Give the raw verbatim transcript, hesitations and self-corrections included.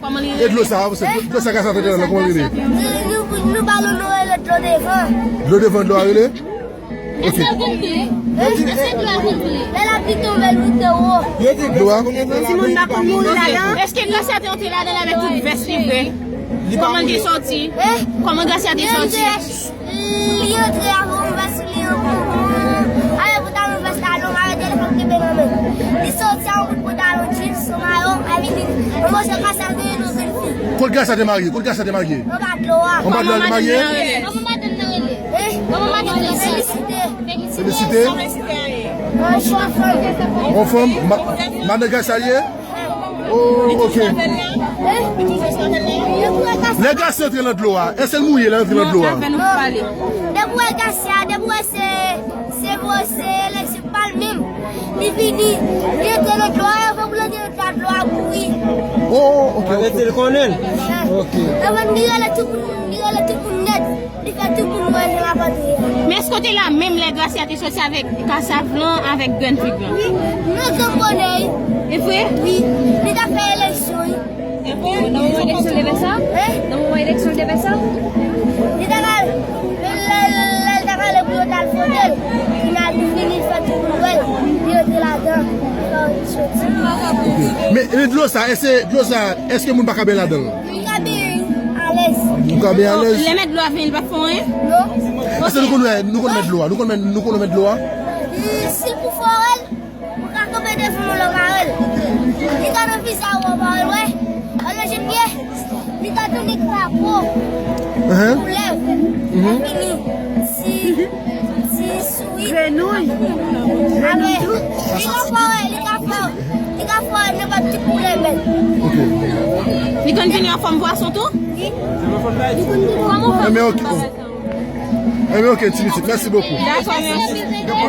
E dlo sa, se dlo sa ka sa tande la, kòman li rele? Nou, nou, nou ba l yon non, rele dlo devan. Dlo devan, dlo a rele? Ok. Èske l konn ble? Èske dlo a konn ble? Lè lapli tonbe, l moute wo. Dlo a? Timoun pa konn mouri ladan. Èske Gracia te antre ladan l avèk tout vès li vè? Kòman l te sòti? Kòman Gracia te sòti? Li antre avè yon vès, li yon, avè pantalon, vès la long, avè telefòn kenbe nan men. Li sòti a yon bout pantalon jeans, yon mayo, avè li, yon moso kasa, li yon jenn fi. Kot Gracia te marye? Kot Gracia te marye? Anba dlo a. Anba dlo a li marye? Kòman madanm nan rele? Kòman madanm nan rele? Felisite. Felisite. Yon fanm, ma-, madan Gracia l ye? Oh, ok. Lè Gracia antre nan dlo a, èske l mouye lè l antre nan dlo a? Depi w wè Gracia, depi w wè se, se vo, se eleksyon pa l menm. Li vini, li antre nan dlo a, e pou l antre nan dlo a, dlo a bouyi. Oh, ok, ok. Li rele tout moun, li rele tout moun nèt. Li fè tout moun wè jan l ap antre a. Men èske w te la menm lè Gracia te sòti avèk kasav lan, avèk grenn fig lan? Wi, nan grenn bonè, wi. E vre? Wi, li t ap fè eleksyon, wi. Nan moman eleksyon l te fè sa? Hein? Nan moman eleksyon l te fè sa? Li t al, lè, lè, lè l t al pou yo t al vote l, finalman li vini, li fè tout moun wè l, li antre ladan, li fè eleksyon. Ok. Men, men dlo sa, èske dlo sa, èske moun pa ka benyen ladan l? M ka benyen alèz. Ou ka benyen alèz? Lè mèt dlo a vini, li p ap fè anyen? Non. Èske nou konn wè, nou konn mèt dlo a? Nou konn mèt, nou konn mèt dlo a? Si pou fò wè l, ou ka kanpe devan l, ou ka wè l. Li ka nan vizaj ou, ou pa wè l, wè. Ann nan je pye, li ka tounen krapo. Koulèv. Fini. Si, si Grenouy. Grenouy tou. Li ka fò, li ka fò, li ka fò nenpòt ti koulè bèt. Ok. Li konn vini an fòm pwason tou? Wi. Li konn vini an fòm pwason. Enben, ok. Enben, ok, ti pitit. Mèsi bokou. Dakò, mèsi.